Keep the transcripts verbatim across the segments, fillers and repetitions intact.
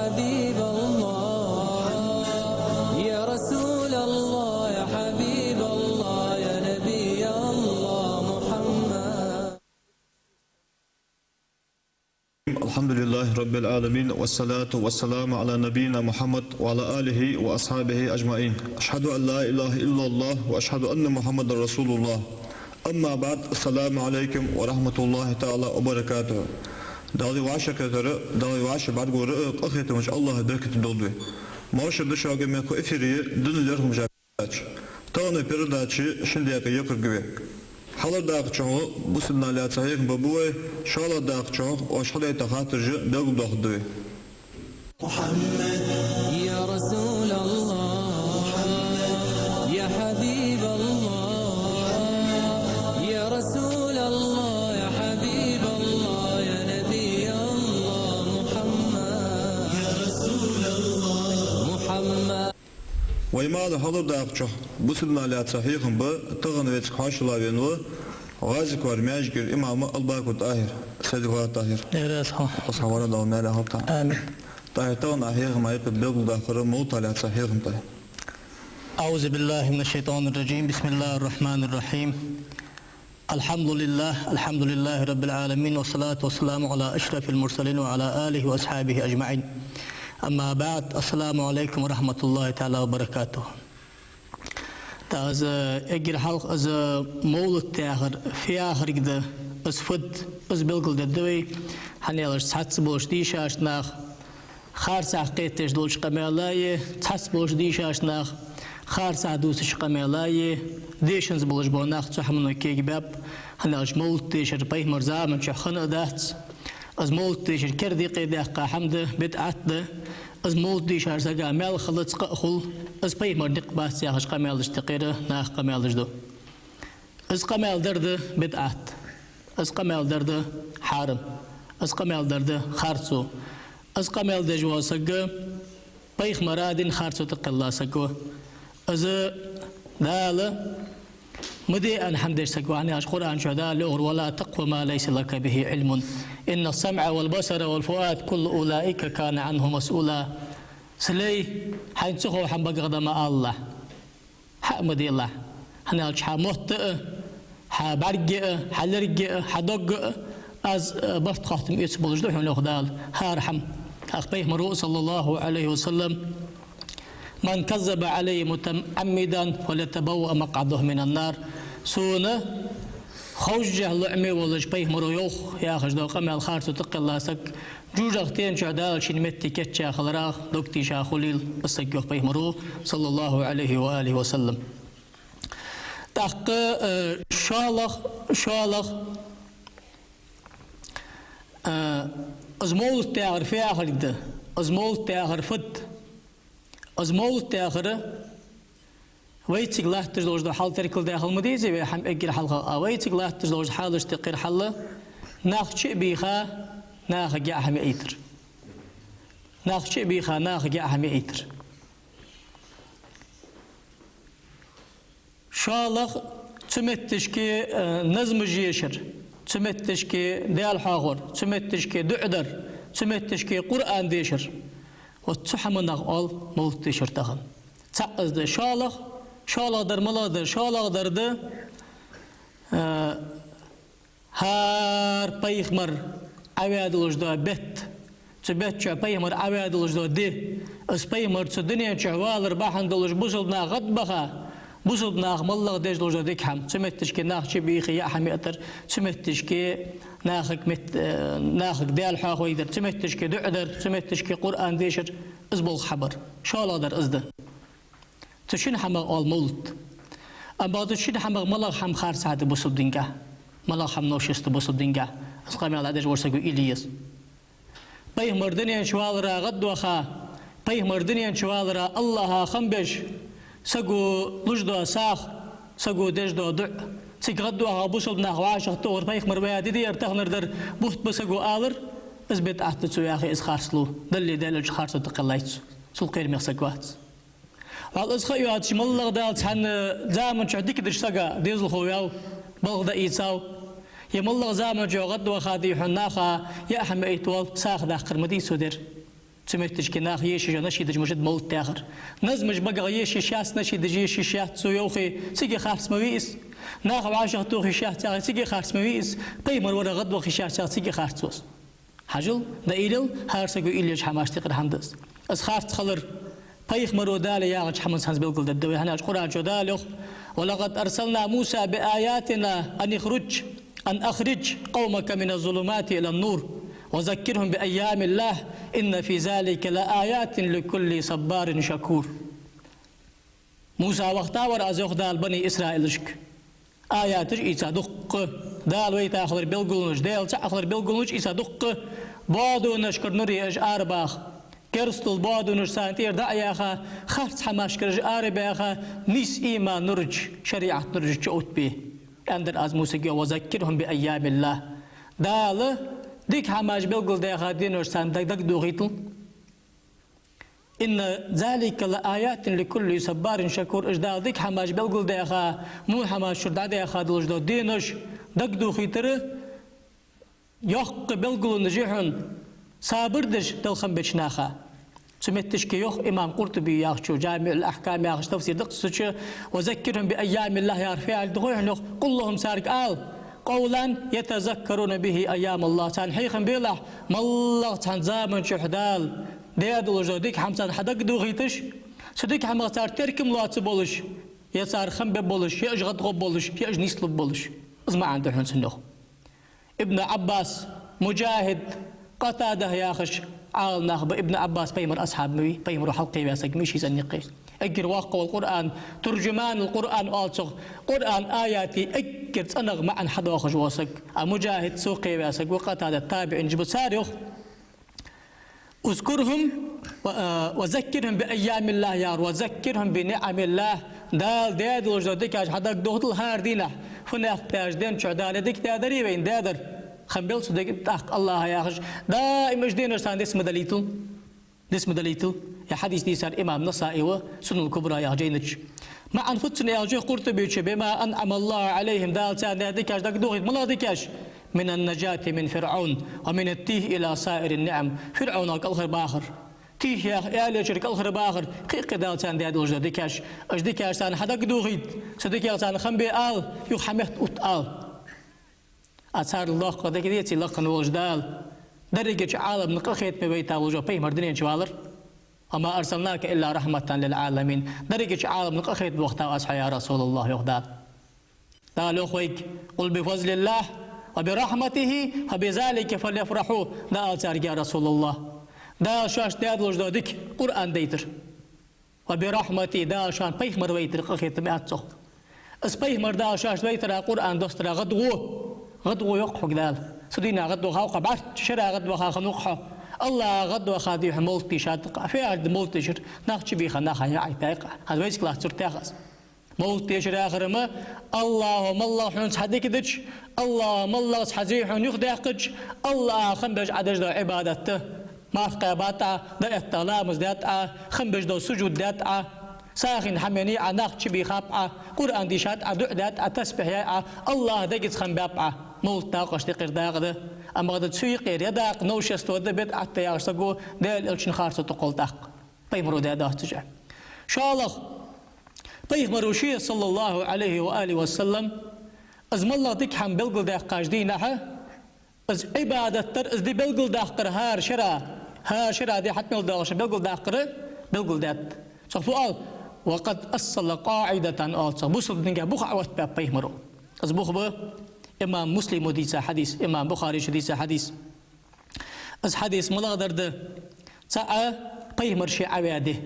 حبيب الله، يا رسول الله، يا حبيب الله، يا نبي الله محمد. الحمد لله رب العالمين، والصلاة والسلام على نبينا محمد وعلى آله وأصحابه أجمعين. أشهد أن لا إله إلا الله وأشهد أن محمدا رسول الله. أما بعد، السلام عليكم ورحمة الله تعالى وبركاته. Дала вӀашагӀкхетар, Дала вӀаший бӀаргагур, къахетамча АллахӀа беркате долда вай. Моаршал да шуга, мехкахой, эфире «Дин лерхӀам» яхача, тахан передача шин даькъа екъаргва вай. Хьалхарча даькъа чу бусалба наьха лаьца хьехам бергба вай, шоллагӀча даькъа чу оаш хьадайта хаттараш белгалдоахаргда вай. محمد، يا رسول الله، يا حبيب الله، يا رسول الله، يا حبيب الله، يا نبي الله محمد، يا رسول الله محمد. Вай мехка хьалхарча даькъа чу бусалба наьха лаьца хьехам бе, тахан вайцига хьоашалгӀа вена ва ГӀазикхоара маьждигера имам Албаков ТӀахӀир. Сайре вахийта, ТӀахӀир. Ира сахь. Хьо сахь вара, Дала маьлехь хилда хьо. Амин. ТӀахӀир, тахан хьехам айкхаб белгалдаккхар моллата лаьца хьехам тӀа. أعوذ بالله من الشيطان الرجيم. بسم الله الرحمن الرحيم. الحمد لله، الحمد لله رب العالمين، والصلاة والسلام على أشرف المرسلين وعلى آله وأصحابه أجمعين. أما بعد، السلام عليكم ورحمة الله تعالى وبركاته. ТӀаккха из эггара хьалха из мовлат яхар фу яхилга да, из фуд, из белгалдергда вай, хӀана аьлча цхьацца болча дийшача наха харцахьа кхеташ долча къамаьла е, цхьацца болча дийшача наха харцахьа дувцача къамаьла е, дешанза болаш бола нах цу хӀамано кегабаьб, хӀана аьлча мовлат дешар пайхамара заман чухь хинна а дац. Из мовлат дешар керда юкъе даьккха хӀама да, бидӀат да. Из мовлат дийшача сага маьл хилац, къа а хул, из пайхамара никъ бац яхача къамаьлашта юкъера наха къамаьлаш да. Из къамаьл дар да бидӀат. Из къамаьл дар да хьарам. Из къамаьл дар да харцо. Из къамаьл деш вола саг пайхамара дина харцо тӀакхелла саг ва. Из Дала ма де аьнна хӀама деш саг ва, хӀана аьлча Къуръан чу Дала йоах: «ولا تقف ما ليس لك به علم إن السمع والبصر والفؤاد كل أولئك كان عنه مسؤولا». Са лай, хьайна ца хов хӀама багах да ма алалахь. Хьа а ма делахь. ХӀана аьлча хьа мотт а, хьа бӀарг а, хьа лерг а, хьа дог а, аз, э, барт-хоаттам эца болаш да хьона, йоах Дала, хӀара хӀама. ТӀаккха пайхамара, صلى الله عليه وسلم: «من كذب علي متعمدا فليتبوأ مقعده من النار». Сона ховш а лоӀаме волаш пайхамара йоах яхаш дола къамаьл харцо тӀакхелла саг, жожагӀатен чу Дала шийна моттиг кийчъяь хиларах дог тийша хулийла из саг, йоах пайхамара, صلى الله عليه وآله وسلم. ТӀаккха, э, шоллагӀа, шоллагӀа, э, из мовлат яхар фу яхилга да, из мовлат яхар фуд, из мовлат яхар вайцига латташ долаш дола хьал теркалдаь хила ма дезий вай, хӀама эггара хьалха, а вайцига латташ долча хьалашта юкъера хьал, нах чу а бийха, нахага яа хӀама яайтар. Нах чу а бийха, нахага яа хӀама яайтар. ШоллагӀа, цу метташка, э, назмаш ешар, цу метташка Даьла хьоахавар, цу метташка дуӀа дар, цу метташка Къуръан дешар. Вот цу хӀаманах оал мовлат дешар тахан. ЦаӀ из да. ШоллагӀа, шоллагӀдар малагӀа да? ШоллагӀдар да, э, хӀара пайхамар Ӏаваь долаш дола бетта, цу бетта чу пайхамар Ӏаваь долаш дола ди, из пайхамар цу дунен чу валар бахьан долаш бусалба нах гӀадбаха, бусалба наха моллагӀа деш долаш дола дика хӀама, цу метташка нах чу бийха яа хӀама яайтар, цу метташка нахага мет-, э, нахага Даьла хьоахавайдар, цу метташка дуӀа дар, цу метташка Къуръан дешар, из болх хьабар. ШоллагӀдар из да. Цу шин хӀамах оал мовлат. Амма цу шин хӀамах малагӀа хӀама харцахьа да бусалба динагахь? МалагӀа хӀама новшество да бусалба динагахь? Из къамаьл дӀадеш вар саг ва Ильяс. Пайхамар дунен чу валара гӀадваха, пайхамар дунен чу валара АллахӀа хам беш, саго луш дола сагӀа, саго деш дола дуӀа, цига гӀадваха бусалба нах вӀашагӀтохар, пайхамар ваь ди дера таханардар бутт ба саго алар, из бидӀат да цо яхе, из харцлу, Даллеи Даьллеи харцо тӀакхеллай цо. Цул кхерамегӀа саг вац. Валлахӏи, из ха йоацаш, моллагӀа Дала цхьан заман чухь дика деш сага дезалхо ваьв, балха дӀаийцав. Е моллагӀа заман чухь гӀадваха дий хьона наха яа хӀама яйта воал, сагӀа даккхар ма дий цо дер. Цу метташка нах ешаш йола нашидаш мишта да мовлат дахар. Назмаш багах ешаш яц, нашидаш ешаш яц цо йоахе, цига харц ма вий из. Нах вӀашагӀтоха йиш яц яхе, цига харц ма вий из. Пайхамар варах гӀадваха йиш яц яхе, цига харц ва из. Хьажал, дӀаийлал, хӀара саго уйла еш хӀамаш тӀехьара хӀама да из. Из харц хилар пайхамаро Дала яхача хӀаманца хӀанз белгалдергда вай, хӀана аьлча Къуръан чу Дала йоах: «ولقد أرسلنا موسى بآياتنا أن اخرج، أن أخرج قومك من الظلمات إلى النور وذكرهم بأيام الله إن في ذلك لآيات لكل صبار شكور». Муса вахийта вар аз, йоах Дала, бани Исраилашка аяташ ийца дукха, Дала вайта хилара белгалонаш, Даьла цаӀ хилара белгалонаш ийца дукха, боадонашкара нуре уж арабаха, керастал боадонаш царна тӀера дӀа а яьха, харц хӀамашкара уж арабаьха, нийса иман нураш, шариӀат нураш чуоттабе. Аьннадар аз Мусага: «وذكرهم بأيام الله». Дала дика хӀамаш белгалдаьха денош царна даг-, дагадохийтал. «إن في ذلك لآيات لكل صبار شكور». Уж Дала дика хӀамаш белгалдаьха, во хӀамаш чура дӀадаьха долаш дола денош дагадохийтар йоккха белгалонаш я хьона сабар деш, Далла хам беча наха. Цу метташка йоах имам Къуртуби яхачо, «ДжамиӀул-Ахькам» яхача тафсир да-кх цу чу: «وذكرهم بأيام الله» яхар фу яхилга да хой хьона, йоах, «قل لهم» царга ала, «قولا يتذكرون به أيام الله». Царна хьехам белахь, моллагӀа цхьан заман чухь Дала даь долаш дола дика хӀама царна хьадагадохийташ, цу дика хӀамах цар теркам лоаца болаш, е цар хам бе болаш, е уж гӀадгӀо болаш, е уж нийслу болаш. Из маӀан да хьона цун, йоах. Ибн Ӏаббас, Муджахид, Къатада яхаш Ӏаламнах ба. Ибн Ӏаббас пайхамара асхьаб ма вий, пайхамаро хьалкхеваь саг ма вий ший цӀен юкъе. Эггара воккха вола Къуръан, туржуманул Къуръан оал цох, Къуръана аятий эггара цӀенагӀа маӀан хьадоахаш вола саг. А Муджахид цо кхеваь саг ва, Къатада, табиӀинаш ба, цар йоах: «اذكرهم و، آ، وذكرهم بأيام الله» яхар, «وذكرهم بنعم الله». Дала даь долаш дола дикаш хьадагадохийтал хӀара дийнахьа. Фу наькъ даьча ден чухь Дала дика даьдарий вайна, даьдар. Хам бел цу дега тӀаккха АллахӀа яхаш, даим уж денош царна дицма далийтал. Дицма далийтал. Ер хьадис дийцар имам Насаи ва, «Сунанул Кубра» яхача жайна чу. МаӀан фуд цун аьлча, йоах Къуртубечо: «بما أنعم الله عليهم», Дала царна даь дикаш дагадохийта, малагӀа дикаш? «من النجاة من فرعون ومن التيه إلى سائر النعم». ФирӀавнах кӀалхарбахар, тийх яха аьлечура кӀалхарбахар, кхы-кхы Дала царна даь долаш дола дикаш. Уж дикаш царна хьадагадохийта, цу диках царна хам бе ала, юха хьаметта отта ала. А царел доккха дика деций лакха волаш Дала дерригача Ӏаламна къахетаме вайта волаш вола пайхамар дунен чу валар? «وما أرسلناك إلا رحمة للعالمين». Дерригача Ӏаламна къахетаме вахийтав аз хьо, я РасулаллахӀ, йоах Дала. Дала йоах вайга: «قل بفضل الله وبرحمته فبذلك فليفرحوا». ДӀаала царга, я РасулаллахӀ, Дала шоашта даь долаш дола дика, Къуръан дайтар. «وبرحمته», Дала шоана пайхамар вайтар къахетам яц цох. Из пайхамар Дала шоашта вайтара, Къуръан доссадара гӀадгӀо, гӀадгӀо йоах хьога Дала. Цу дийнахьа гӀадваха ва-кх хьо, бӀарчча шера гӀадваха хиннав-кх хьо. АллахӀа гӀадваха дий хьона мовлат дийшад-кх. Фу яхилга да мовлат дийшар? Нах чубийха, наха яӀай тайкъа. ХӀанз вайцига лаца цуртех аз. Мовлат дешар яхар-м, АллахӀа моллагӀа хьона цхьа дика дича, АллахӀа моллагӀа цхьа зе хьона юхадаьккхача, АллахӀа хам беш Ӏа деш дола Ӏибадат да. Марха кхаьбад Ӏа, дӀаэтта ламаз даьд Ӏа, хам беш дола сужуд даьд Ӏа, сагӀийна хӀама еннай Ӏа, нах чубийхаб Ӏа, Къуръан дийшад Ӏа, дуӀа даьд Ӏа, тасбихь яьй Ӏа, АллахӀа дегаца хам баьб Ӏа. Мовлат дакъа оаш тӀехьара дакъа да, амма гӀада цу юкъера я дакъа новшество да, бидӀат да яхаш саго Даьла Элчан харцо тӀакхолл тӀаккха. Пайхамаро даь доаццаш. ШоллагӀа, пайхамаро ше, صلى الله عليه وآله وسلم, из моллагӀа дика хӀама белгалдаьккхача дийнахьа, из Ӏибадат дар, из ди белгалдаккхар хӀара шера, хӀара шера ди хьатӀа мел доагӀаш белгалдаккхар белгалдаьд. Цох фу оал? «وقد أصل قاعدة», оал цох. Бусалба динга бух Ӏооттабаьб пайхамаро. Из бух ба имам Муслимо дийца хьадис, имам Бухаречо дийца хьадис. Из хьадис малагӀдар да? ЦаӀ, пайхамар ше Ӏоваь ди.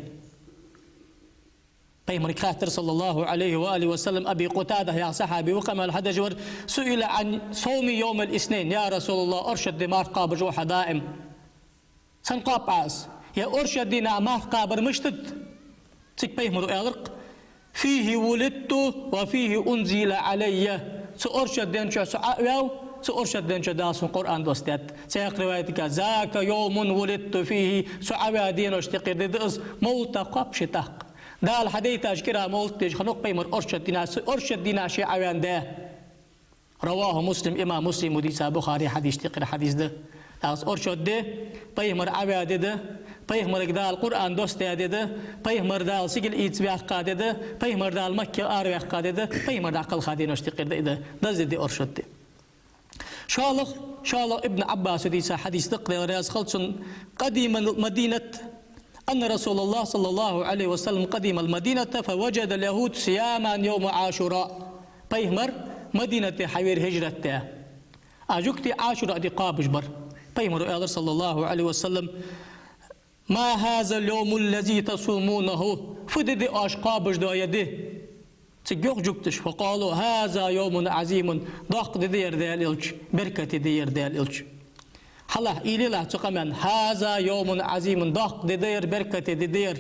Пайхамарга хаьттар, صلى الله عليه وآله وسلم, Аби Къатада яха сахьаби ва, къамаьл хьадеш вар: «سئل عن صوم يوم الاثنين». «Я РасулаллахӀ, оршот ди марха кхоабаш ва хьо даим. Сенна кхоаб Ӏа из? Е оршот дийнахьа марха кхабар мишта да?» Цига пайхамаро аьлар-кх: «فيه ولدت وفيه أنزل علي». Цу оршот ден чу со Ӏо а ваьв, цу оршот ден чу Дала сона Къуръан доссадаьд. Цхьаькха риваятага: «ذاك يوم ولدت فيه». Со Ӏоваь денош тӀехьара ди да из, мовлат кхоаб ше тӀаккха. Дала хьадайтача кӀира мовлат деш хиннав-кх пайхамар оршот дийнахьа, цу оршот дийнахьа ше Ӏоваьнна даь. رواه مسلم, имам Муслимо дийца, Бухаре хьадис тӀехьара хьадис да. ТӀаккха оршот ди пайхамар Ӏоваь ди да, Пайхамарга Дала Къуръан доссадаь ди да, пайхамар Дала сигала ийца ваьккха ди да, пайхамар Дала Макках араваьккха ди да, пайхамар дӀакхелха денош тӀехьара да из да, дазде ди оршот ди. ШоллагӀа, шоллагӀа Ибн Ӏаббаса дийца хьадис да-кх, Даьла раьза хилва цунна: قدم المدينة، أن رسول الله صلى الله عليه وسلم قدم المدينة فوجد اليهود صياما يوم عاشوراء. Пайхамар Мадинате хьавера хӀижрат даь. А жугтий Ӏашура ди кхоабаш бар. Пайхамаро аьлар, صلى الله عليه وسلم: ما هذا اليوم الذي تصومونه؟ Фу ди да оаш кхоабаш дола ер ди? Цига йоах жугташа: فقالوا: هذا يوم عظيم. Доккха ди да ер, Даьла элча, беркате ди да ер, Даьла элча. Хьалахь, уйла елахь цу къамаьл: هذا يوم عظيم, доккха ди да ер, беркате ди да ер.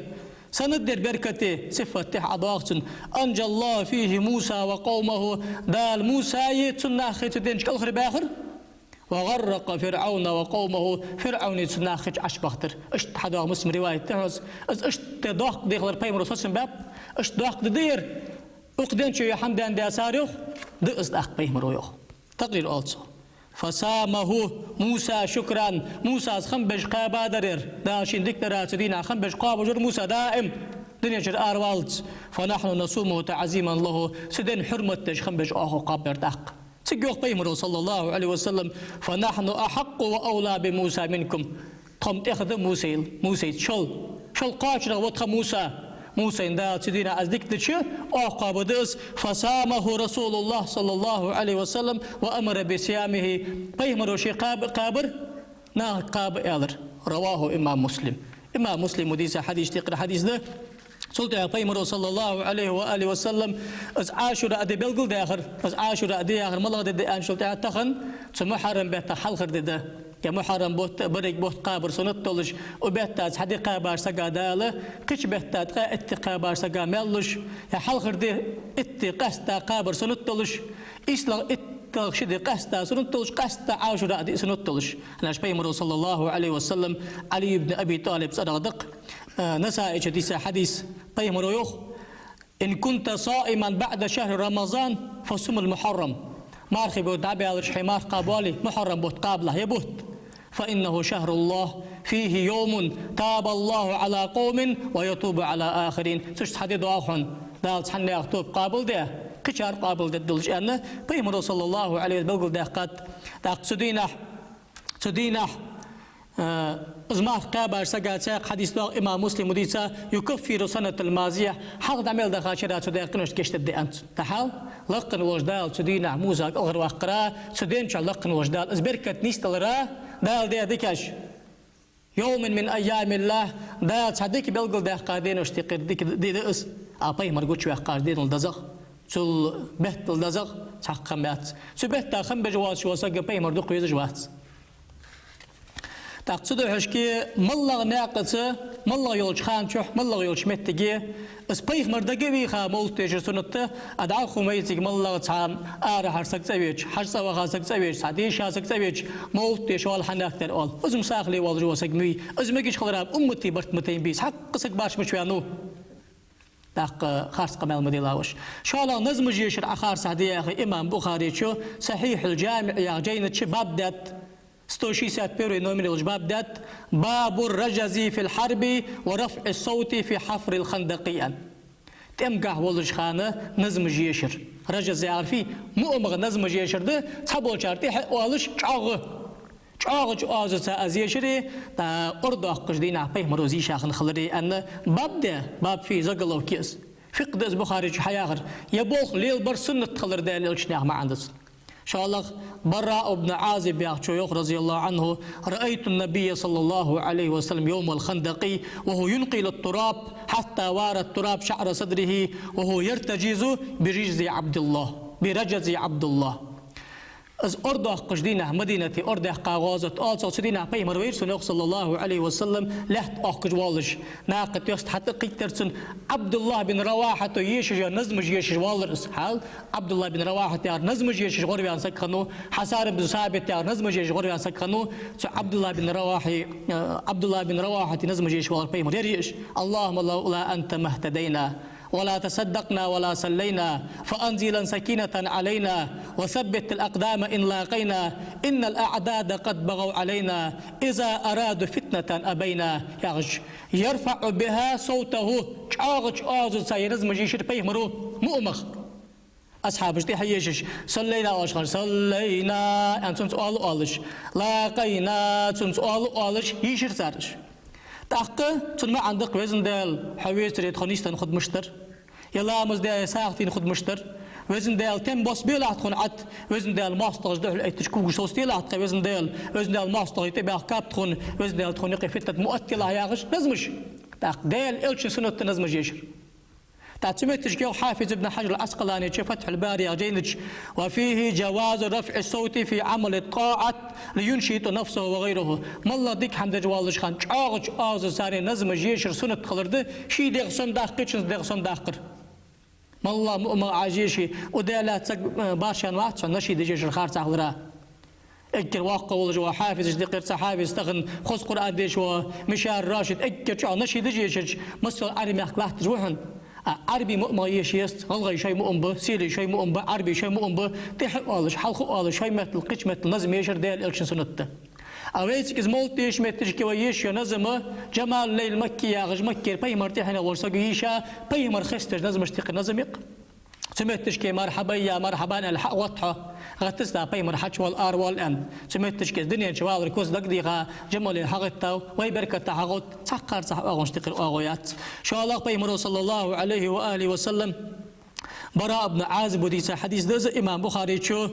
Сенна да ер беркате? Сифат тӀехьа ӀодоагӀа цун: أنجى الله فيه موسى وقومه. Дала Мусаи цун нахи цу ден чу кӀалхарбаьхар. وغرق فرعون وقومه, ФирӀавни цун нахи Ӏочубахийтар. Иштта хьадоагӀа Муслима риваят тӀехьа. Из иштта доккха ди хилар пайхамаро соцам баьб, иштта доккха ди да ер. Укх ден чу хӀама даьнна даьсар йоах, да из тӀаккха пайхамаро йоах. Такърир оал цох. فصامه موسى شكرا, Мусас хам беш кхаьба дар ер. Дала шийна дика дарах цу дийнахьа хам беш кхоабаш вар Муса даим, дунен чура араваллалца. فنحن نصومه تعظيما له, цу ден хьурмат деш хам беш оаха кхоаб ер тӀаккха. Цига йоах пайхамаро, صلى الله عليه وسلم: فنحن أحق وأولى بموسى منكم. Тхо-м тӀех да Мусайла, Мусайца шел. Шел кхоачарагӀа ва тха Муса. Мусайна Дала цу дийнахьа из дика дича, оаха кхоабаш да из. فصامه رسول الله صلى الله عليه وسلم وأمر بصيامه. Пайхамаро ше кхаба, кхабар, нахага кхаба аьлар. رواه إمام مسلم. Имам Муслима дийца хьадис тӀехьара хьадис да. Цул тӀехьа пайхамаро, صلى الله عليه وآله وسلم, из Ӏашура ди белгалдаьхар. Из Ӏашура ди яхар малагӀа ди да аьнначул тӀехьа тахан цу мухьаррам бетта хьалхара ди да. Е мухьаррам бутт, беррига бутт кхабар суннат долаш, укх бетта цхьа ди кхабаш сага Дала, кхыча бетта ткъаь итт ди кхабаш сага мел луш, е хьалхара ди итт ди къаьстта кхабар суннат долаш, ийслагӀа итт ТӀаккха ши ди къаьстта суннат долаш, къаьстта Ӏашура ди суннат долаш. ХӀана аьлча пайхамаро, صلى الله عليه وسلم, Ӏали ибн Аби ТӀалиб цӀерагӀа да-кх, э, Насаичо дийца хьадис, пайхамаро йоах: إن كنت صائما بعد شهر رمضان فصم المحرم. Мархий бутт дӀабаьлча хьо марха кхаба вале, мухьаррам бутт кхабалахь, ер бутт. فإنه شهر الله فيه يوم تاب الله على قوم ويتوب على آخرين. Цу чу цхьа ди доагӀа хьона, Дала цхьаннех тоба къоабалдеш, кхычар къоабалдеш долаш, аьнна, пайхамаро, صلى الله عليه وسلم, белгалдаьккхад. ТӀаккха цу дийнахьа, цу дийнахьа, э, из марха кхаьбача сага цхьаькха хьадис доагӀа, имам Муслима дийца: يكفر السنة الماضية, хьалха дӀа мел даха шера цо даь къинош гешт дергда, аьннад цо. ТӀаккха лакха волча Дала цу дийнахьа Муса кӀалхарваккхара, цу ден чу лакха волча Дала из беркат нийсдалара Дала даь дикаш. يوم من أيام الله, Дала цхьа дика белгалдаьккха деношта юкъера дика ди да из. А пайхамар гучаваьккхача денал дезагӀа, цул беттал дезагӀа цхьаккха хӀама яц. Цу бетта хам беш воацаш вола саг пайхамар дукха везаш вац. ТӀаккха цудухьа шоашка моллагӀа наькъаца, моллагӀа йолча хана чухь, моллагӀа йолча моттиге, из пайхамар дага а вийха мовлат дешар суннат да, а дӀахо майцига моллагӀа цхьа арахьара саг цӀавеча, хьажцӀа ваха саг цӀавеча, цхьа дийша саг цӀавеча, мовлат деш вала хьанехтар оал. Из-м сахьле волаш вола саг ма вий. Из мегаш хиларах уммата барт ма тайнабий, цхьаккха саг башха мича ваьннав. ТӀаккха харц къамаьл ма делахь оаш. ШоллагӀа назмаш ешар Ӏа харцахьа де яхе, имам Бухаречо «Сахьихьул-ДжамиӀ» яхача жайна чу баб даьд, сто шестьдесят первый номер йолча баб даьд: «باب الرجز في الحرب ورفع الصوت في حفر الخندق», аьнна. ТӀемгахьа волча хана назмаш ешар. Ражаз яхар фуй? МуӀамагӀа назмаш ешар да, цхьаболчар тӀехьа оалаш чӀоагӀа. ЧӀоагӀача оазаца из ешари, тӀа ор доаккхача дийнахьа пайхамаро из йийша хинна хилари аьнна, баб да, баб фуй, заголовке из. ФикъхӀ да из Бухаречо хьаяхар. Ер болх лелабар суннат хилар Даьла элчанах маӀан да цун. ШоллагӀа Бараъ ибн Ӏазиб яхачо йоах, رضي الله عنه: «رأيت النبي صلى الله عليه وسلم يوم الخندق وهو ينقل التراب حتى وارى التراب شعر صدره وهو يرتجز برجز عبد الله، برجز عبد الله». Из ор доаккхача дийнахьа Мадинате ор даьккха гӀазот оал цох, цу дийнахьа пайхамар вайра сона, йоах, صلى الله عليه وسلم, лаьтта оахкаш воаллаш. Накха тӀа йост хьатӀакхийттар цунна. Ӏабдуллахь бин Равахьата ешаш йола назмаш ешаш воаллар из. Хьал, Ӏабдуллахь бин Равахьат яхар назмаш ешаш гӀорваьнна саг хиннав, Хьасан бин Сабит яхар назмаш ешаш гӀорваьнна саг хиннав. Цу Ӏабдуллахь бин Равахьи, э, Ӏабдуллахь бин Равахьата назмаш ешаш воаллар пайхамар. Ер еш: «اللهم لولا أنت ما اهتدينا ولا تصدقنا ولا صلينا، فأنزل سكينة علينا، وثبت الأقدام إن لاقينا، إن الأعداء قد بغوا علينا، إذا أرادوا فتنة أبينا. Яхаш, يرفع بها صوته, чӀоагӀача оазаца ер назмаш ешар пайхамаро муъмах. Асхьабаш тӀехьа ешаш, صلينا оалаш хана, صلينا аьнна, цунца оал оалаш, لاقينا, цунца оал оалаш, ешар цар уж. ТӀаккха цун маӀан да-кх: Везан Даьла, хьо вецаре тхо нийсденна худамаш дар, е ламаз даь, е сагӀа дийна худамаш дар. Везан Даьла, тем бос белахь тхона Ӏад, Везан Даьла, моастагӀашта духьал эттача когаш совцаделахь тха, Везан Даьла, Везан Даьла, моастагӀий тӀабаьхка кап тхона, Везан Даьла, тхона юкъе фитнат ма оттаделахь, яхаш назмаш. ТӀаккха Даьла Элчан суннат да назмаш ешар. ТӀаккха цу метташка йоах Хьафиз ибн Хьажар ал-Ӏаскъалани ший «Фатхьул-Бари» яхача жайна чу: وفيه جواز رفع الصوت في عمل الطاعة لينشط نفسه وغيره. МоллагӀа дика хӀама деш воаллача хана чӀоагӀача оазаца назмаш ешар суннат хилар да, ший дегӀ сом даккха, кхычун дегӀ сом даккхар. МоллагӀа муъмах Ӏа еш, укх Даьлаца саг, э, башха вац хьона, нашид деш ешар харцахьа хилара. Эггара воккха волаш вола хьафизашта юкъера цхьа хьафиз, тахан хоза Къуръан деш вола Мишар Рашид, эггара чӀоагӀа нашид деш ешараш, массайола Ӏарбий мехка латташ ва хьона. А Ӏарбий муъмах еша езац, гӀалгӀай шоай муъм ба, селий шоай муъм ба, Ӏарбий шоай муъм ба, тӀехьа а оалаш, хьалха а оалаш, шоай меттала, кхыча меттала назма ешар Даьла Элчан суннат да. А вайцига из мовлат дешача метташка вай еш йола назма, Джамалул-Лайл Макки яхаш, Маккера пайхамар тӀехьенах волча саго йийша, пайхамар хестадеш назмашта юкъера назам я-кх. Цу метташка «Мархьабайя, мархьабан» аьнна хьа а гӀотт хьо, гӀаттац да пайхамар хьачувоал, аравоал аьнна. Цу метташка из дунен чу валара куц дагадеха, Джамалул-Лайл хьагӀаттав, вай беркат да хьагӀотт, цхьаккха харцахьа оагӀонашта юкъера оагӀув яц. ШоллагӀа, пайхамаро, صلى الله عليه وآله وسلم, Бараъ ибн Ӏазибо дийца хьадис да из, имам Бухарийчо,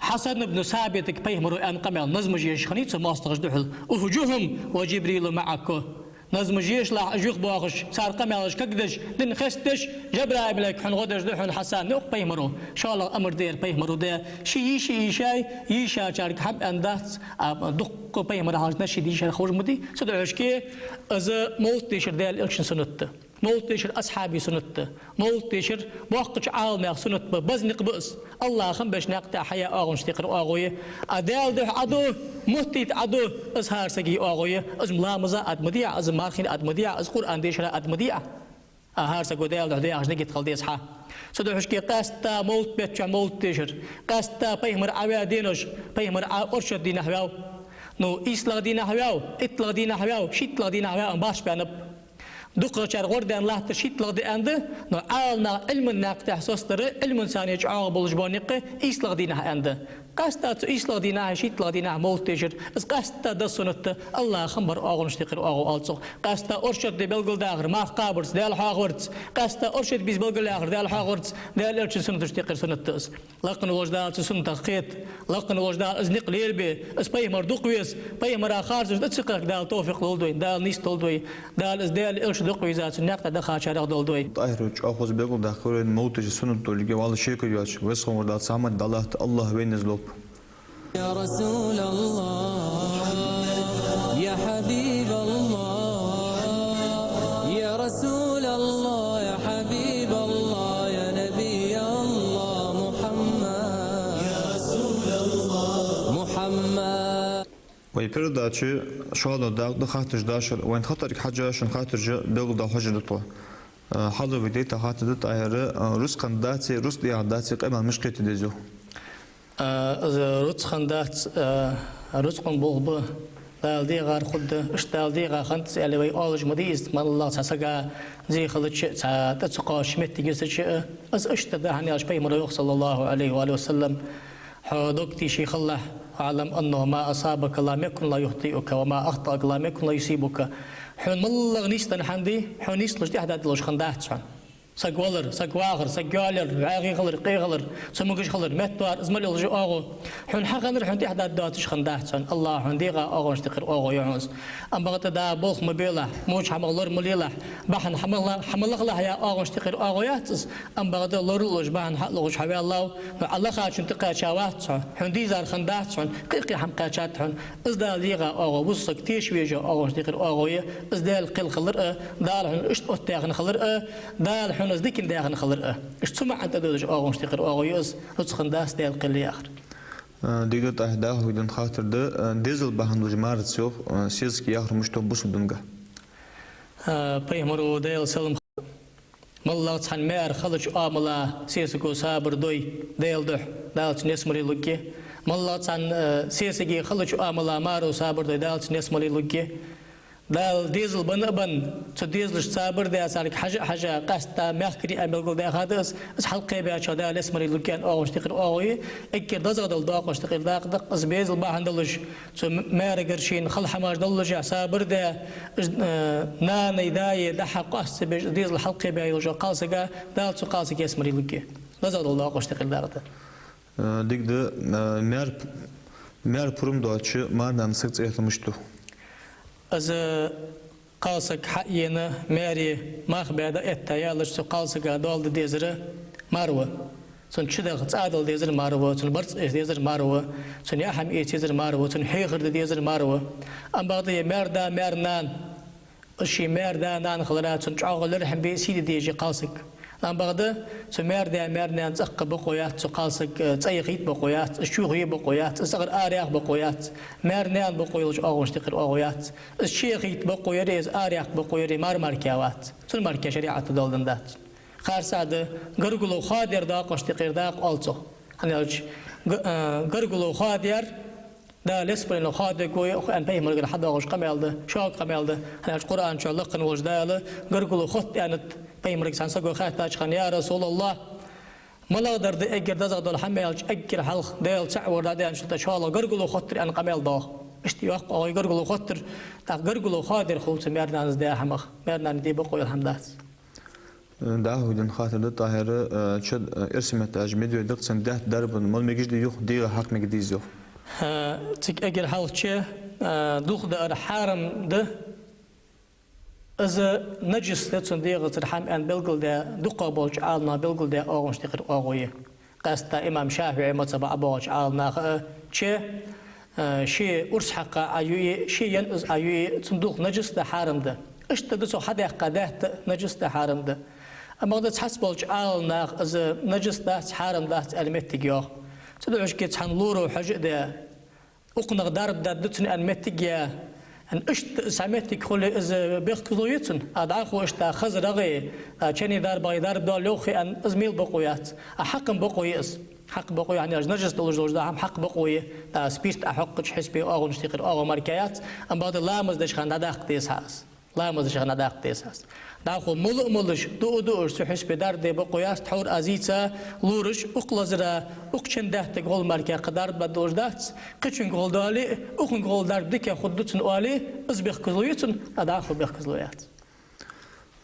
Хьасан ибн Сабитага пайхамаро аьнна къамаьл: назмаш еш хиннай цо моастагӀашта духьал: اهجهم وجبريل معك. Назмаш ешалахь, уж юхабоахаш, цар къамаьлаш кагдеш, дин хестадеш, Джабраил малайк хьона гӀо деш да хьона, Хьасан, йоах пайхамаро. ШоллагӀа амар да ер пайхамаро даь. Ше йийша йийшай, йийшачарга хӀама аьнна дац, а дуккха пайхамара хьалха нашид йийшар ховш ма дий. Цудухьа шке из мовлат дешар Даьла Элчан суннат да. Мовлат дешар асхьабий суннат да. Мовлат дешар боккхача Ӏаламнаьха суннат ба, база никъ ба из. АллахӀа хам беш наькъа тӀа хьаяь оагӀонашта юкъера оагӀув я. А Даьла духьа Ӏа ду, муфтийта Ӏа ду, из хӀара сага оагӀув я. Из ламаза ад ма дий Ӏа, из мархийна ад ма дий Ӏа, из Къуръан дешара ад ма дий Ӏа. А хӀара саго Даьла духьа да яхаш нигат хила деза хьа. Цудухьа шке къаьстта мовлат бетта чу мовлат дешар, къаьстта пайхамар Ӏаваь денош, пайхамар Ӏа оршот дийнахьа ваьв, ну, ийслагӀа дийнахьа ваьв, итталагӀа дийнахьа ваьв, шийтталагӀа дийнахьа ваьв аьнна башха баьннаб. ДукхагӀчар гӀор даьнна латтар шийтталагӀа ди аьнна да, но Ӏаламнаха Ӏилман наькъа тӀа соцадар, Ӏилман царна чӀоагӀа болаш бола никъ ийслагӀа дийнахьа аьнна да. Къаьстта цу ийслагӀа дийнахьа, шийтталагӀа дийнахьа мовлат дешар, из къаьстта да суннат да, АллахӀа хам бар оагӀонашта юкъера оагӀув оал цох. Къаьстта оршот ди белгалдахар, марха кхабарца, Даьла хьоахаварца, къаьстта оршот бийса белгалъяхар, Даьла хьоахаварца, Даьла Элчан суннаташта юкъера суннат да из. Лакха волча Дала цу суннатах кхета, лакха волча Дала из никъ лелабе, из пайхамар дукха веза, пайхамара харцаш тӀа ца кхехка Дала товфикъ лолда вайна, Дала нийсдолда вай, Дала из Даьла Элча дукха веза, цун наькъа тӀа дахачарех долда вай. ТӀахӀир, чӀоагӀа хоза белгалдаьккхар вайна мовлат дешар суннат долга, валлахӀи шеко йоацаш, Веза хинна волча Дала цхьа хӀама далахьа АллахӀ вайна из лолба. يا رسول الله، يا حبيب الله، يا رسول الله، يا حبيب الله، يا نبي الله محمد، يا رسول الله محمد. Вай передача шоллагӀа дакъа да хаттараш дашар, вайна хаттарга хьежжа шун хаттараш белгалдала хьожаргда тхо. Э, хьалха вай дайта хаттар да, ТӀахӀир, э, рузкъа хинна дац, рузкъа дӀаяхьа дац, къамаьл мишта кхетаде деза? А, из рузкъа хинна дац, а, рузкъан болх ба, Дала дегӀар хургда, иштта Дала дегӀа хиннад из аьле вай оалаш ма дий из, моллагӀа цхьа сага зе хилча, цхьа тӀа ца кхоачаш моттиг йисача а, из иштта да, хӀана аьлча пайхамаро йоах, صلى الله عليه وآله وسلم: хьо дог тийша хилалахь, واعلم أنه ما أصابك لم يكن ليخطئك، وما أخطأك لم يكن ليصيبك. Хьона моллагӀа нийсденна хӀама дий, хьона нийслуш тӀехьа даргдолаш хинна дац хьона. Саг валар, саг вахар, саг йоалаяр, вӀаьхий хилар, къе хилар, цамогаш хилар, меттавар, из мел йолаш йола оагӀув. Хьона хьахиннар хьона тӀехьа даргдоацаш хинна дац хьона. АллахӀа хьона дегӀа оагӀонашта юкъера оагӀув я хьона из. Амма бакъда болх ма белахь, моча хӀамах лора ма лелахь, бахьан хӀама ла-, хӀама лахалахь яха оагӀонашта юкъера оагӀув яц из. Амма бакъда лоралуш, бахьан хьалуш хьаваьллав, но Ӏа лахачун тӀакхаьча вац хьо, хьона дийзар хинна дац хьона, кхы а кхы хӀама кхаьчад хьона. Из Дала дегӀа оагӀув, бусалба саг теша веза оагӀонашта юкъера оагӀув я, из Даьла кхел хилар а, Дала хьона иштта оттадаьхна хилар а, Дала хьона из дикана даьхна хилар а. Иштта цу маӀан тӀа долаш оагӀонашта юкъера оагӀув я из, рузкъа хинна дац Даьла кхел яхар. Э, дика да, ТӀахӀир, дӀахо вай денна хаттар да, э, дезал бахьан долаш мархаца йоах, э, сесаг яхар мишта да бусалба дингахь? Э, пайхамаро, Даьла салам МоллагӀа цхьан маьра хилача Ӏамала сесаго сабар дой Даьла духьа, Дала цун ялсмале лургья. МоллагӀа цхьан, э, сесаге хилача Ӏамала маро сабар дой, Дала цун ялсмале лургья. Дала дезал бенна а бенна, цу дезалашта сабар даь, царга хьажа а хьажа, къаьстта мехкарий а белгалдаьха да из, из хьалкхебаьчоа Дала ялсмале лургья аьнна оагӀонаш тӀехьара оагӀув я. Эггара дезагӀа дола доакъош тӀехьара дакъа да-кх, из безал бахьан долаш, цу маьрагара шийна хала хӀамаш доллашехь сабар даь, из, э, нанеи даьи дӀа-хьа къоастабеш, из дезал хьалкхебаь йолча кхалсага Дала цу кхалсага ялсмале лургья. ДезагӀа дола доакъош тӀехьара дакъа да. Э, дика да, э, маьр-, маьра пурам доацача маьр-нанас саг цӀи хетар мишта ду? Из кхалсаг хьаена, маьре мах баь дӀаэтта яллалца, цу кхалсага доал де дезар мар ва. Цун чудаха цӀа дала дезар мар ва, цун барзкъа эца дезар мар ва, цун яа хӀама эца езар мар ва, цун хьехар де дезар мар ва. Ам бакъда ер маьр-да, маьр-нана, из ший маьр-да, нана хилара цунна чӀоагӀа лерхӀам бе, сий де дезаш я кхалсаг. Ам бакъда цу маьр-даь, маьр-наьна цӀаккха бокъо яц, цу кхалсага, э, цӀа яхийта бокъо яц, из чу хе бокъо яц, из цӀагӀара араяха бокъо яц, маьр-наьна бокъо йолча оагӀонаш тӀехьара оагӀув яц. Из чу яхийта бокъо яр, из араяха бокъо яр мар мара вац. Цун мара шариӀато доал денна дац. Харцахьа да гаргало хоадаяра доакъош тӀехьара дакъа оал цох. ХӀана аьлча, г-, э, гаргало хоадаяр Дала ялсмале хоадергва аьнна пайхамарагара хьадоагӀаш къамаьл да, шога къамаьл да. ХӀана аьлча Къуръан чу лакха волча Дала гаргало хотт аьннад пайхамарага цхьан саго хаьттача хана: «Я РасулаллахӀ, малагӀа дар да эггара дезагӀа дола хӀама?» — аьлча, эггара хьалха Даьла цаӀ вар дӀадаьнначул тӀехьагӀа шоллагӀа гаргало хоттар аьнна къамаьл доагӀа. Иштта йоах оагӀув гаргало хоттар, тӀаккха гаргало хоадаяр хул цу маьр-нанас даь хӀамах, маьр-нанна де бокъо йола хӀама дац. ДӀахо ден хаттар да, ТӀахӀир, э, чо, э, эрсий меттала аьлча медведь да-кх, цун даьтта дарба мала мегаш да, юха дегӀа хьакха мегаргдий из, йоах. Э, цига эггара хьалхача, э, дулх даар хьарам да, из нажас да, цун дегӀацара хӀама аьнна белгалдаь, дукхагӀболча Ӏаламнаха белгалдаь оагӀонаш тӀехьара оагӀув я. Къаьстта имам ШафиӀий мазхӀаба ӀобоагӀача Ӏаламнаха а, чо, э, ше урс хьакха Ӏа юи, ше ен из Ӏа юи, цун дулх нажас да, хьарам да. Иштта да цо хьадаьккха даьтта нажас да, хьарам да. Ам бакъда цхьацца болча Ӏаламнаха из нажас дац, хьарам дац аьнна моттиг йоах. Цудухьа шийга цхьан лоро хьожа а даь, укханах дарба даргда цунна аьнна моттиг яь, аьнна, иштта цхьа моттиг хуле, из бехказло я цунна. А дӀахо иштта хаза рагӀе, а ченнеи дарбагӀеи дарба доал йоах аьнна, из мел бокъо яц. А хьакха бокъо я из. Хьакха бокъо я, хӀана аьлча нажас долаш долаш да хӀама хьакха бокъо я. ТӀаккха спирт Ӏохьокхача хьисапе оагӀонаш тӀехьара оагӀув мара яц. Ам бакъда ламаз деча хана дӀадаккха деза хьа из. Ламаз деча хана дӀадаккха деза хьа из. ДӀахо мала а молаш, дуа а дуаш, цу хьисапе дарба де бокъо яц, тхьовра аз йийца лораш, укх лазара, укх чен даьттага гӀолла мара кхы дарба долаш дац, кхычунга гӀолла дале а, укхунга гӀолла дарба дика хургда цунна оале, из бехказло я цунна, а дӀахо бехказло яц.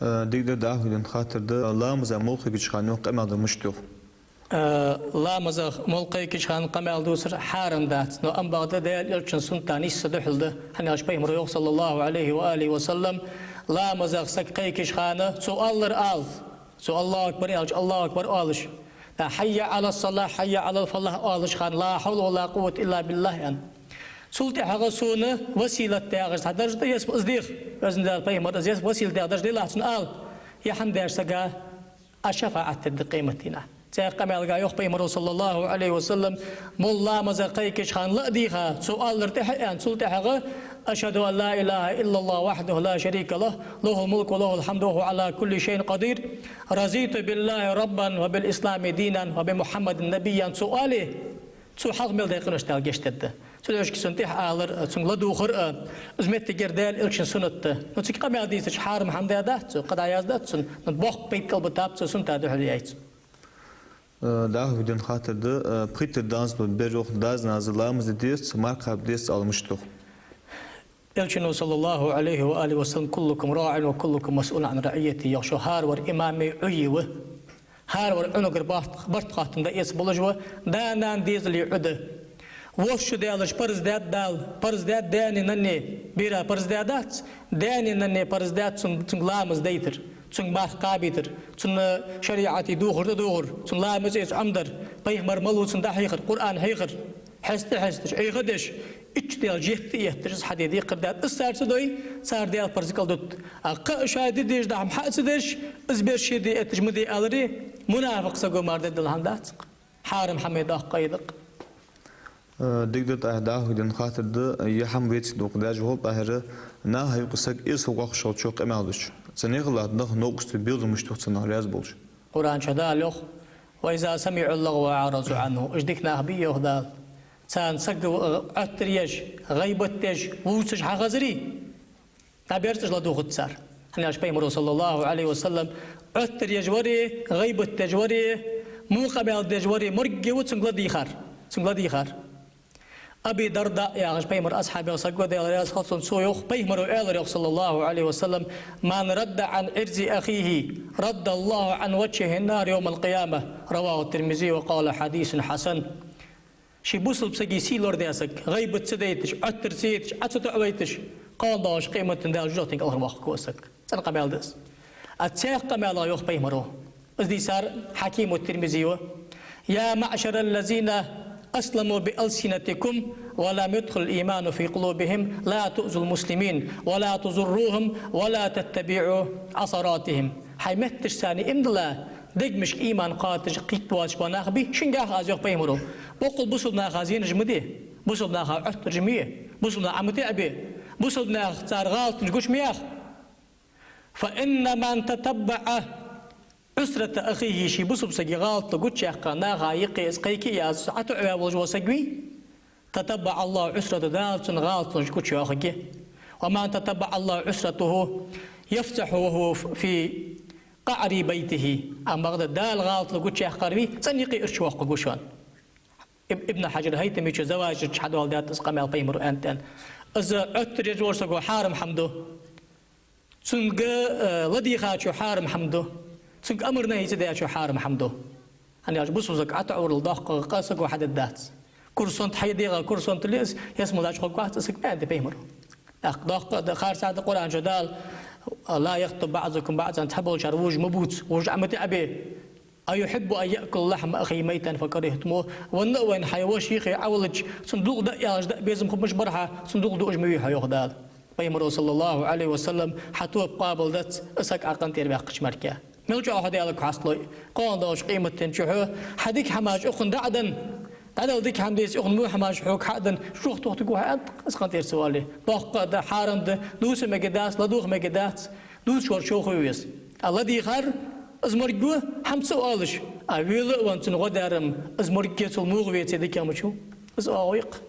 Э, дика да, дӀахо ден хаттар да, ламаза мел кхайкача хана йоах къамаьл дар мишта йоах? Э, ламазах мел кхайкача хана къамаьл дувцар хьарам дац, но ам бакъда Даьла Элчан суннатаца нийсса духьал да, хӀана аьлча пайхамара йоах, саллаллахӀу Ӏалайхи ва алихи ва саллам, ламазах саг кхайкача хана цо оалар ала, цо «АллахӀу акбар» аьлча, «АллахӀу акбар» оалаш, тӀаккха «حي على الصلاة، حي على الفلاح» оалача хана «لا حول ولا قوة إلا بالله» аьнна. Цул тӀехьагӀа сона василат дагӀаш цхьа дарж да, есма из дех, Везан Даьла, пайхамара из есма василат дагӀа дарж делахь цунна ала, ер хӀама деш сага Ӏа шафаӀат дергда къематдийнахьа. Цхьаькха къамаьлага йоах пайхамара, саллаллахӀу Ӏалайхи ва саллам, мел ламаза кхайкача хана ла а дийгӀа, цо оалар тӀехьа а аьнна, цул тӀехьагӀа: «أشهد أن لا إله إلا الله وحده لا شريك له، له الملك وله الحمد وهو على كل شيء قدير، رضيت بالله ربا وبالإسلام دينا وبمحمد نبيا» цо оале, цо хьалха мел даь къинош Дала гешт дергда. Цудухьа шийга цунна тӀехьа алар а, цунга ладувгӀар а, из моттигера Даьла Элчан суннат да. Но цига къамаьл дийцача хьарам хӀама даь дац цо, кхы дӀаяздац цунна, но боккха пайда кӀалбитаб цо сунната духьал яйца. Э, дӀахо ден хаттар да, э, пхийттара даьннад бер йоах, даь-нанас ламаз де дезац, марха кхаба дезац ала мишта йоах? Элчано, саллаллахӀу Ӏалайхи ва алихи ва саллам: «كلكم راع وكلكم مسؤول عن رعيته» йоах, шо хӀаравар имаме Ӏуйи ва. ХӀаравар Ӏунагара барт-, барт-хоттам дӀаэца болаш ва, да-нана дезале Ӏу да. Воша шу даьлча парз даьд Дала, парз даьд даьнеи наннеи, бера парз даьдац, даьнеи наннеи парз даьд цун-, цунга ламаз дайтар, цунга марха кхабийтар, цунна шариӀате дувгӀар тӀадувгӀар, цунна ламаз эца Ӏомадар, пайхамара малув цунна дӀахьехар, Къуръан хьехар. Хьеста-хьесташ, Ӏехадеш, итт шу даьлча етта а етташ, из хьаде декхар даьд. Из цар ца дой, цар даьла парз кӀалдут. А кхы а шоай де дезаш дола хӀама хьа а ца деш, из бер ше де этташ ма де аларе, мунафикъ саго мара дергдола хӀама дац-кх. Хьарам хӀаман доккха къайда да-кх. Э, дика да, ТӀахӀир, дӀахо ден хаттар да, е хӀама веций дукха даьжа вол, ТӀахӀир, наха юкъе саг эсала воккхагӀа хилча къамаьл дича. Цу наьха латта нах новкъостий белгал мишта ду цу наха раьза болча. Къуръан чу Дала йоах: «وإذا سمعوا اللغو أعرضوا عنه». Уж дика нах бий, йоах Дала, царна саг, э, Ӏоттар еш, гӀийбат деш, вувцаш хьахазарий, дӀаберза уж, ладувгӀац цар. ХӀана аьлча Пайхамаро, صلى الله عليه وسلم, Ӏоттар еш варе, гӀийбат деш варе, во къамаьл деш варе, моргге ва цунга ладийгӀар. Цунга ладийгӀар. Аби Дарда яхаш Пайхамара асхьабех саг ва, Даьла раьза хилва цунна, цо йоах, Пайхамаро аьлар йоах, صلى الله عليه وسلم: «من رد عن عرض أخيه رد الله عن وجهه النار يوم القيامة». رواه الترمذي وقال: «حديث حسن». Ший бусалба сага сий лорадаь саг, гӀийбат ца дайташ, Ӏоттар ца етташ, Ӏо ца тоӀавайташ, кхоана доагӀача къематдийнахьа Даьла жожагӀатен кӀалхарвоаккхаргва из саг. ЦӀена къамаьл да из. А цхьаькха къамаьл йоах Пайхамаро. Из дийцар Хьаким ва, Тирмизи ва: «يا معشر الذين أسلموا بألسنتكم ولم يدخل الإيمان في قلوبهم لا تؤذوا المسلمين ولا تضروهم ولا تتبعوا عثراتهم». ХӀай метташца иман дилла, дегашка иман кхоачаш кхийтта боацаш бола нах бий, шунгахьа аз, йоах Пайхамаро. Боккъал бусалба наха зенаш ма де, бусалба наха Ӏоттараш ма е, бусалба нах Ӏо ма тоӀабе, бусалба наха цар гӀалаташ гуча ма яха. «فإن من تتبع عثرة أخيه», ший бусалба сага гӀалат гучаяьккха, наха юкъе из кхайка а яьца, Ӏо тоӀаваь волаш вола саг вий, «تتبع الله عثرته», Дала цун гӀалаташ гучайоахаргья. «ومن تتبع الله عثرته يفضحه وهو في قعر بيته». Амма бакъда Дала гӀалат гучаяьккхар вий, цӀена юкъе ирча воаккхаргва шоана. Иб-, Ибн Хьаджар ХӀайтамечо «Заваджир» чу хьадоаладаьд из къамаьл, Пайхамаро аьннад аьнна. Из Ӏоттар еш волча саго хьарам хӀама ду. Цунга, э, ладийгӀачо хьарам хӀама ду. Цунга амар-нахьи ца даьчо хьарам хӀама ду. ХӀана аьлча бусалба саг Ӏо тоӀаварал доккха къа саго хьадергдац. Курсант хьай дегӀа курсант ле из, ялсмале чу хургвац из саг, аьннад Пайхамаро. ТӀаккха доккха а да, харцахьа а да, Къуръан чу Дала: «لا يغتب بعضكم بعضا», цхьаболчар вож ма бувца, вож Ӏо ма тоӀабе. «أيحب أن يأكل لحم أخيه ميتا فكرهتموه». Ванна а вайна хьай воша юххе Ӏовиллача, цун дулх даа аьлча даа безам хургболаш бархьа, цун дулх дуаш ма вий хьо, йоах Дала. Пайхамаро, صلى الله عليه وسلم, хьа тоба къоабалдац из саг Ӏа къинтӀера ваьккхача мара. Мел чӀоагӀа хьо Даьлага хьасталой, кхоана доагӀача къематдийнахьа хьа дика хӀамаш укхунна дӀа а денна, дӀадала дика хӀама деце, укхунна во хӀамаш хьога хьа а денна, жожагӀате тохаргва хьо, аьннад, из къинтӀера ца вале. Доккха а да, хьарам да, дувца мегаргдац, ладувгӀа мегаргдац, дувцаш вар човхаве веза. А ладийгӀар, из моргва, хӀама ца оалаш, а вела а венна цунна гӀо дар-м, из моргге цул мугӀа веце дикагӀа ма вий из оагӀув-кх.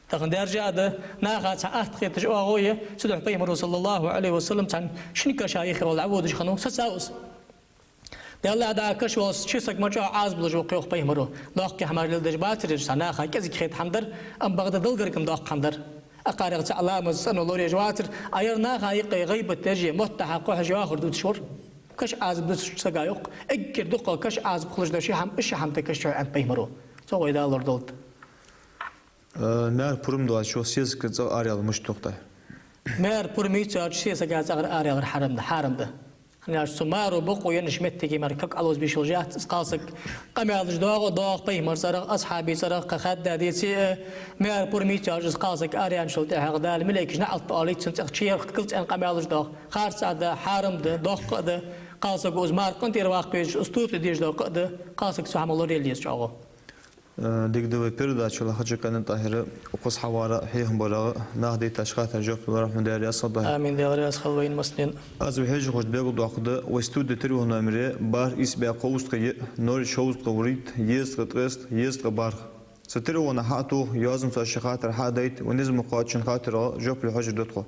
Тахан даьржа а да, наха цхьа атта хеташ оагӀув я, цудухьа Пайхамаро, صلى الله عليه وسلم, цхьан шин каша юххе гӀолла дӀаводаш хиннав, сацав из. Даьллахь, дӀа каша волча шин сага ма чӀоагӀа Ӏазап луш ва-кх, йоах Пайхамаро. Доккхий хӀамаш леладеш бацар уж, цхьа наха кӀезига хетта хӀама дар, амма бакъда Далла гарга-м доккха хӀама дар. Акхарех цаӀ ламаз, цӀено лораеш вацар, а ер наха юкъе гӀийбат деш, моттахьа кхухьаш йоахар дувцаш вар. Каша Ӏазап дувцача сага, йоах, эггара дукха каша Ӏазап хулаш да ши хӀама, из ши хӀама да каша чу, аьннад Пайхамаро. Цо вай Дала лорадолда. Э, маьра пурам доацачо сесага цӀагӀара араяла мишта да, ТӀахӀир? Маьра пурам йийцача сесага цӀагӀара араяла хьарам да, хьарам да. ХӀана аьлча цу маро бокъо еннача моттиге мара ког Ӏоловза бийша йолаш яц из кхалсаг. Къамаьлаш доагӀа, доагӀа Пайхамара цӀерагӀа, асхьабий цӀерагӀа, кхы хадда деце а, маьра пурам йийцача из кхалсаг араяьнначул тӀехьагӀа Дала малейкаша наӀалт оалийт цунна, цӀагӀа чуйоархӀ кулг цӀена къамаьлаш доагӀа. Харцахьа а да, хьарам а да, доккха а да, кхалсаго из мара къинтӀера ваккха везаш, из тутта дезаш доккха а да, кхалсаг цу хӀамах лораяла еза чӀоагӀа. Э, дика да, вай передача лахача кхаьнна, ТӀахӀир, укхаза хьаварах, хьехам барах, наха дайтача хаттарашта жоп лургда хьона, Даьла раьза хилва. Амин, Даьла раьза хилва вайна массанена. Аз вай хьежархошта белгалдоаккхаргда, вай студе телефон номер: бархӀ ийс бӀаь кхузткъа диъ, ноль шовзткъа вурийтта, езткъа ткъеста, езткъа бархӀ. Цу телефона хьатоха, йоазонца шоай хаттар хьадайта, вай низ ма кхоачча шун хаттарашта жоп луш хьожаргда тхо.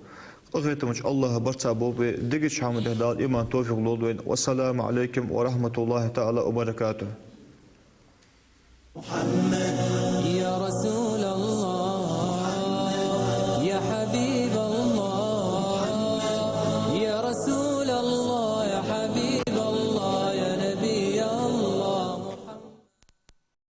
Къахетамча АллахӀа барт цхьа болба вай, дегача хӀаман тӀа Дала иман, товфикъ лолда вайна. والسلام عليكم ورحمة الله تعالى وبركاته.